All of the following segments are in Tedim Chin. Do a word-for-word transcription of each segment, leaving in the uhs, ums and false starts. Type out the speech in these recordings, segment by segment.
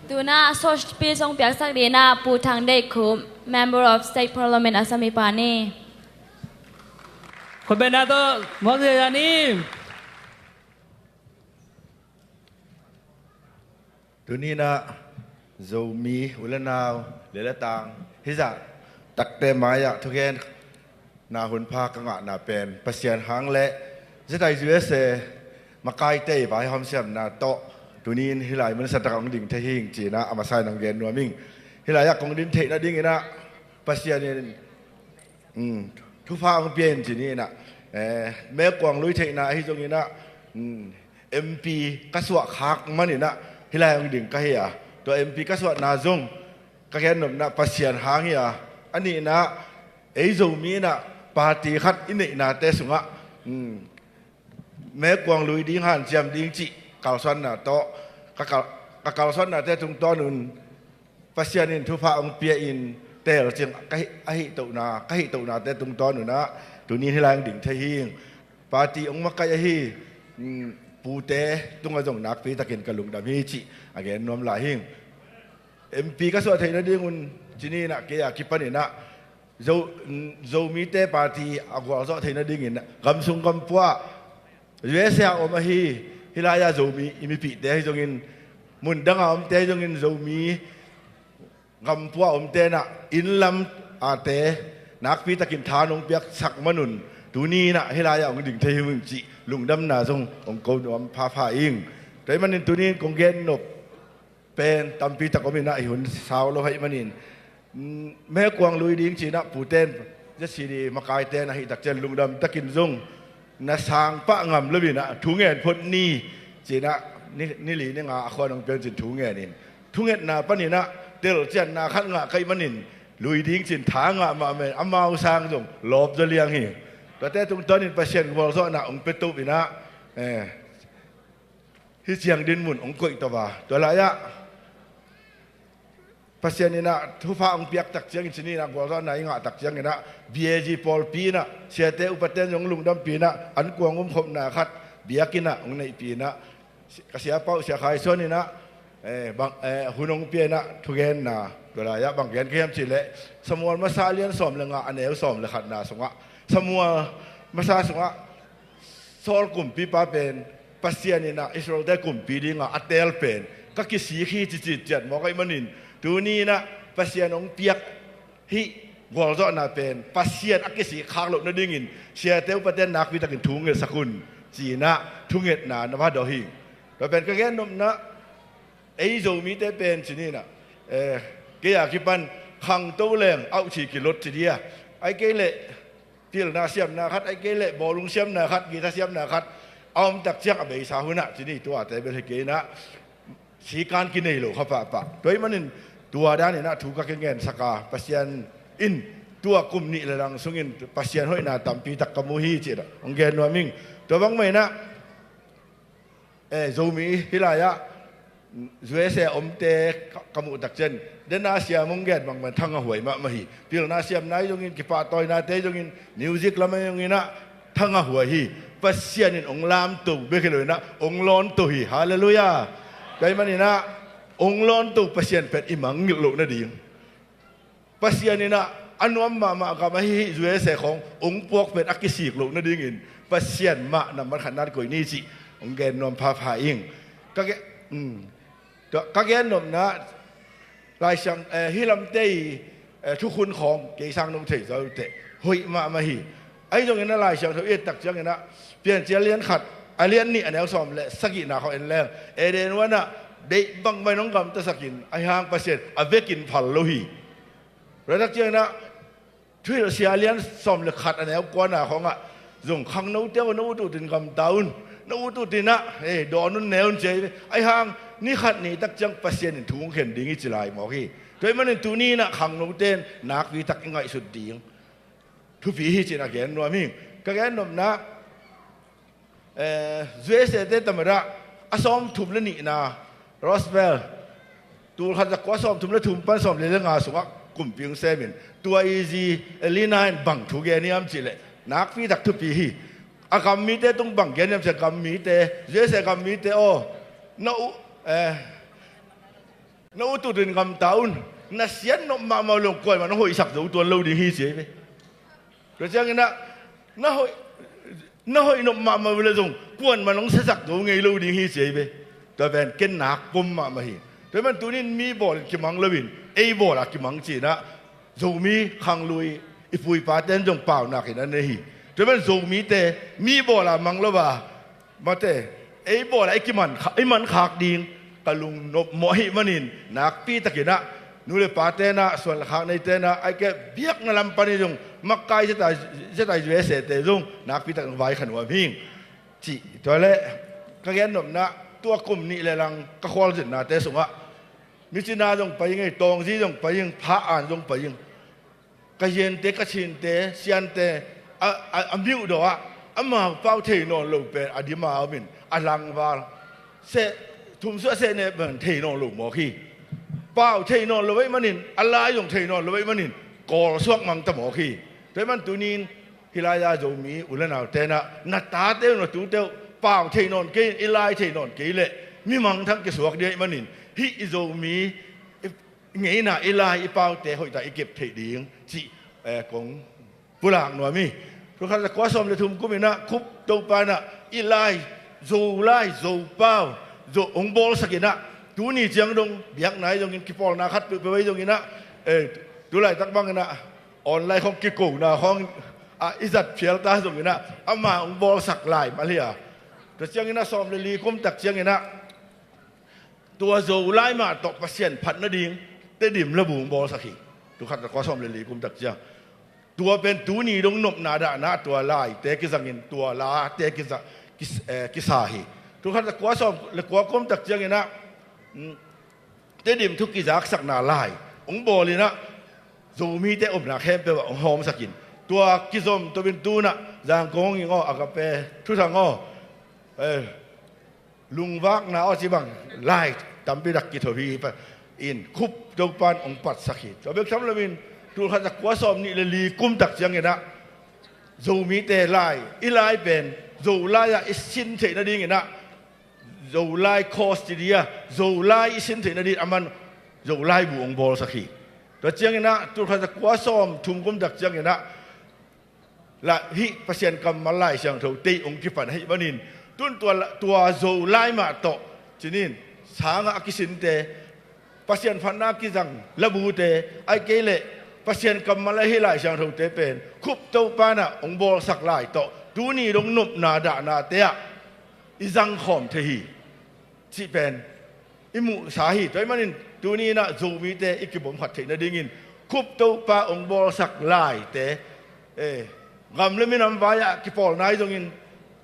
Tuna short speech hong piaksak dingin ah Pu Thang Deih Khup, Member of State Parliament, Assam i pa ni. Khutbetna tawh muak ziahziah ni. Tuni-in ah Zomi u le nau, lei le tang, hih zah takte mai-ah thugenna hun pha ka ngahna pen Pasian hang le zetai U S A makaite i vaihawm siamna tawh tuni-in hih lai mun santak ah hong ding thei hi ing ci-in ah a masa-in hong gen nuam ing. Hih lai-ah kong din theih nadingin ah Pasian in, mm, thupha hong pia in ci ni-in ah, eh, mekuang lui theihna ahi zongin ah, mm, M P ka suah khak manin ah hih lai hong ding ka hi a, tua M P ka suahna zong ka gennopna Pasian hang hi a, a nihna ei Zomi in ah party khat i neihnate sungah, mm, mekuang lui ding, hanciam ding cih kalsuanna tawh ka kal-, ka kalsuannate tungtawn un Pasian in thupha hong pia in teelcing ka hih, a hih tohna, ka hih tohnate tungtawn un ah tuni-in hih lai hong ding thei hi ing. Party hong makaih ahi, mm, pute tungah zong nakpitakin ka lungdam hi cih a gen nuam lai hi ing. M P ka suah theih nadingun ci ni-in ah kei a kipanin ah Zo-, Zomite party a gualzawh theih nadingin gam sung gam pua, U S A ah om ahi, hih lai-ah Zomi i mipihte ahi zongin, mun dangah omte ahi zongin, Zomi gam pua omte in ah inn lam ate nakpitakin tha nong piaksak manun tuni-in ah hih lai-ah hong ding thei hi ung cih lungdamna zong hong ko nuam phapha ing. Tua ahih manin tuni-in kong gennop pen tampi tak om in ah i hun sau lo ahih manin, mm, mekuang lui ding ci-in ah pute in, Z C D makaite in ahih tak ciang lungdam takin zong na sang pah ngam lo in ah thungen phot ni ci-in ah ni, ni li ni nga a khuan hong piang cin thungen in, thungetna panin ah telcianna khat ngah ka hih manin lui ding cin tha ngah mahmah in amau sang zong lawp zaw liang hi. Tuate tungtawnin Pasian gualzawhna hong pia to in ah, eh, hih ciang dinmun hong koih to a, tua lai-ah Pasian in ah thupha hong piak tak ciangin ci ni-in ah gualzawhna i ngah tak ciangin ah B A G pawlpi in ah siate upate in zong lungdampih in ah an kuang umkhopna khat biakinn ah hong neihpih in ah ka siapa uh Sia Khai Suan in ah, eh, bang, eh, hun hong pia in ah thugenna, tua lai-ah bang gen ka hiam cih leh Samuel masa a lian sawm le nga a neu sawm le khatna sungah, Samuel masa sungah Saul kumpipa pen Pasian in ah Israelte kumpi dinga a teel pen ka kisik hi ci citciat mawk ahih manin tuni-in ah Pasian hong piak hih gualzawhna pen Pasian a kisik khak loh nadingin siate upate in nakpitakin thu ngetsak un ci-in ah thungetna na va dawh hi. Tua pen ka gennopna, ei Zomite pen ci ni-in ah, eh, kei a kipan khangto leng auh ci kilot ci dia, ahih kei leh pilna siamna khat, ahih kei leh bawlung siamna khat, guitar siamna khat a om tak ciang a beisa hun ah ci ni, tuate bel hi kei in ah sikan kinei lo kha pahpah. Tua ahih manin tua danin ah thu ka kingensak a, Pasian in tua kum nih le lang sungin Pasian hoihna tampi tak ka mu hi ci-in ah hong gen nuam ing. Tua bangmah in ah, eh, Zomi hih lai-ah U S A omte ka, ka muh tak ciang, dena siam hong gen bangmah in thangah huai mahmah hi. Pilna siamna ahi zongin, kipahtawinate ahi zongin, music lam ahi zongin ah thangah huai hi. Pasian in hong lamto bek hi lo in ah hong lawnto hi. Halleluiah. Tua ahih manin ah hong lawnto Pasian pen i mangngilh loh nading, Pasian in ah a nuam mahmah gam ahi hih U S A khawng hong puak pen a kisik loh nadingin Pasian mah nambat khatna in koih ni cih hong gen nuam phapha ing. Ka ge-, um, tua, ka gennopna, Lai Siang, eh, hih lamte i, eh, thukhun khawng kei sang no thei zaw teh hoih mahmah hi. Ahi zongin ah Lai Siangtho i et tak ciangin ah Piancil a lian khat, a lian nih a neu sawm le sagihna khawng en leng, Eden huan ah deih bangmah in hong gamtasak in, ahi hang Pasian a vekin phal lo hi. Tua tak ciangin ah Thuhilhsia a lian sawm le khat a neu kuana khawngah zong khangnote aw, na ut utin gamta un, na ut utin ah, eh, dawn un, ne un ci hi. Ahi hang ni khat ni tak ciang Pasian in thu hong khen ding hi ci lai mawk hi. Tua ahih manin tuni-in ah khangnote in nakpi tak i ngaihsut ding thupi hi ci-in a gen nuam hi. Ka gennopna, eh, U S A te tamadah a sawmthum le nihna, Rust Belt, tul khat za kua sawmthum le thum pan sawmli le nga sungah kumpi hong sem in, tua i zi Elina in bang thu gen hiam cih leh nakpi tak thupi hi. A gam mite tung bang gen hiam cih leh, gam mite, U S A gam mite aw, na u, eh, Na ut utin gamta un. Na siat nop mahmah uh le zong kuamah na hoihsak zo tuan lo ding hi ci ei ve. Tua cianginah na hoih, na hoih nop mahmah uh le zong kuamah nong siasak zo ngei lo ding hi ci ei ve. Tua pen ken nak pom mahmah hi. Tua hi man tunin mi bawl in kimang loin ei bawl a kimang cinah Zomi khanglui i pu i paten zong paunakin an nei hi. Tua hi man Zomite mi bawl a mang lo a mate, ei bawl a i kiman kha-, i man khak ding ka lungnop mawh ahih manin nakpi takinah nu le pa tenah suan le khak nei tenah ai ke biakna lam panin zong makai zetai zetai zuesete zong nakpi takin vai kha nuam hing cih. Tua le ka gennopna tua kum nih le lang ka khualzinnate sungah micina zong pai ing ei, tawngzi zong pai ing, pha an zong pai ing. Ka yente, ka chinte, siante a, a, a miuhdaw ah amau pau thei nawn lo pen a dim a omin a langval seh, thumsuah seh ne pen thei nawn lo mawk hi. Pau thei nawn lo ahih manin a lai zong thei nawn lo ahih manin kawlsuak mangta mawk hi. Tua ahih man tunin hih lai-a Zomi u le nau tenah na tate uh na tute uh pau thei nawn kei in i lai thei nawn kei leh mi mangthang kisuak ding ahih manin hih i Zomi i ngeina i lai i paute hoihtak i kep theih ding cih, eh, kong pulak nuam hi. Tul khat za kua sawm le thum kuminah Khup Topa inah i lai, Zolai, Zopau, Zo hong bawlsakinah tuni ciang dong biakna ahi zongin kipawlna khat peuhpeuh ahi zonginah, eh, tulaitak banginah online khawng kikona khawng ah i zat phial ta zonginah ama hong bawlsak lai mah hi a. Tua cianginah sawm le li kum tak cianginah tua Zolai mah tawh Pasian phat nading Tedim labu hong bawlsak hi. Tul khat za kua sawm le li kum tak ciang tua pen tuni dong nopna dahna tua laite kizangin tua late kiza, kis, eh, kisa hi. Tul khat za kua sawm le kua kum tak cianginah, mm, Tedim thu kizaksakna lai hong bawlinah Zomite omna khempeuh ah hong hawmsakin tua kizom topin tunah Zangkong hong ing aw, Agape Thuthang aw, eh, Lungvakna aw ci bang lai tampi dak kitho hi pa in Khup Topan hong patsak hi. Tua bek tham loin tul khat za kua sawm nih le li kum tak cianginah Zomite lai, i lai pen Zolai ah i sin theih nadinginah Zolai cause ci dia, Zolai i sin theih nading a man Zolai bu hong bawlsak hi. Tua cianginah tul khat za kua sawm thum kum tak cianginah la hih Pasian kammal Lai Siangtho tei hong kipan ahih manin tun tua, tua Zolai mah tawh cinin sangah a kisinte, Pasian phatna kizang labute, ai kei leh Pasian kammal ahi Lai Siangthote pen Khup Topa inah hong bawlsak lai tawh tuni dong nopna dahnate ah i zangkhawm thei hi cih pen i muhsa hi. Tua ahih manin tuni inah Zomite i kipumkhat theih nadingin Khup Topa hong bawlsak laite, eh, gam le minam vai-ah kipawlna ahi zongin,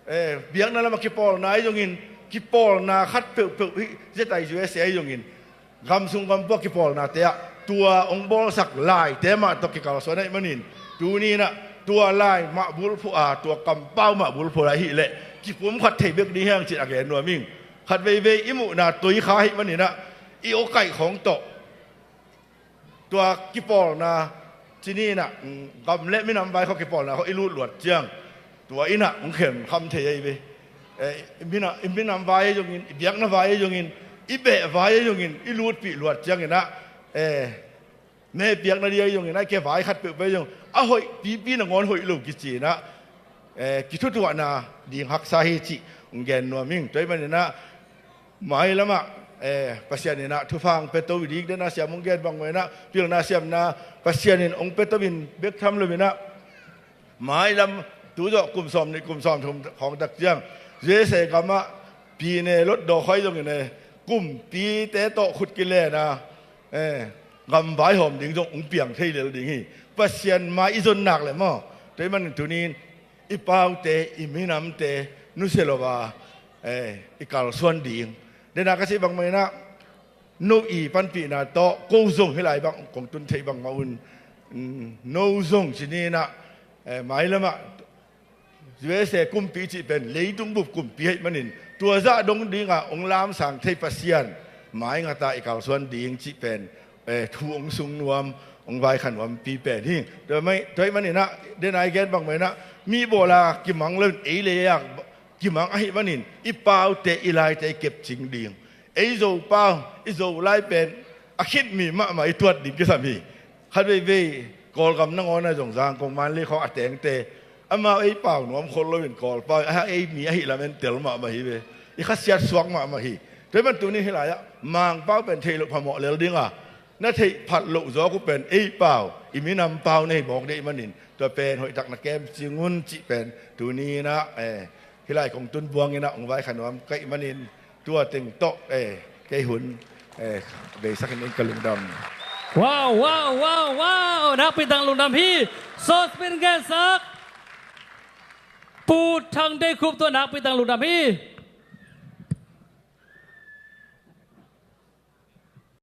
eh, biakna lamah kipawlna ahi zongin, kipawlna khat peuhpeuh hih zetai U S A ahi zongin gam sung gam pua kipawlnate ah tua hong bawlsak laite mah tawh kikalsuan ahih manin tuni inah tua lai mah bulphuh a, tua kampau mah bulphuh lai ahih leh kipumkhat thei bek ding hiang cih a gen nuam ing. Khat veivei i muhna toikha ahih maninah i awkaih khawng tawh tua kipawlna cininah, mm, gam le minam vai khawng kipawlna khawng i lut luat ciang tua inah hong khenkham thei ahi ve. Eh, i mina-, i minam vai ahi zongin, i biakna vai ahi zongin, i beh vai ahi zongin i lutpih luat cianginah, eh, ne piakna ding ahi zongin, ai ke vai khat peuhpeuh ahi zong a hoih pipi nangawn hoih lo kicinah, eh, kithutuahna ding haksa hi cih hong gen nuam ing. Tua ahih maninah mailamah, eh, Pasian inah thupha hong pia to ding dena siam hong gen bang maw inah pilna siamna Pasian in hong pia to in bek tham loinah mailam tuzawh kum sawm nih kum sawm thum khawng tak ciang U S A gamah pine lotdaw khoi zongin, eh, kumpite tawh khut kilena, eh, gam vaihawm ding zong hong piang thei lel ding hi. Pasian mai i zon nak le maw. Tua ahih manin tunin i paute, i minamte nusia lo a, eh, i kalsuan ding. Dena ka cih bang mah inah no i panpihna tawh ko zong hih lai bang kong tun theih bang mah un, mm, no zong cininah, eh, mailamah U S A kumpi cih pen leitung bup kumpi ahih manin tua zah dong dinga hong lamsang thei Pasian mai ngata i kalsuan ding cih pen, eh, thu hong sung nuam, hong vaikha nuampi pen hi. Tua mai, tua ahih maninah dena i gen bang mah inah mi bawla kimang loin ei le ei a kimang ahih manin i paute i laite i kepcing ding. Ei Zopau, i Zolai pen a khitmi mahmah i tuat ding kisam hi. Khat veivei Kawlgam nangawn a zong Zangkong Manli khawng a tengte amau ei pau nuam khol loin Kawl pau a ei mi ahi lamen tel mahmah hi ve. I khasiat suak mahmah hi. Tua hi man tuni hih lai-ah Mangpau pen theih loh phamawh lel ding a, na theih phat loh zawk uh pen ei pau, i minam pau na hi bawk dih manin tua pen hoihtak na kem cing un cih pen tuni inah eh, hih lai kong tun buang inah hong vaikhak nuam ka hih manin tua teng tawh eh, kei hun eh, beisak in ka lungdam. Wow, wow, wow, wow. Nakpi tak lungdam hi. Sawspin gensak Pu Thang Dei Khup tua nakpi tak lungdam hi.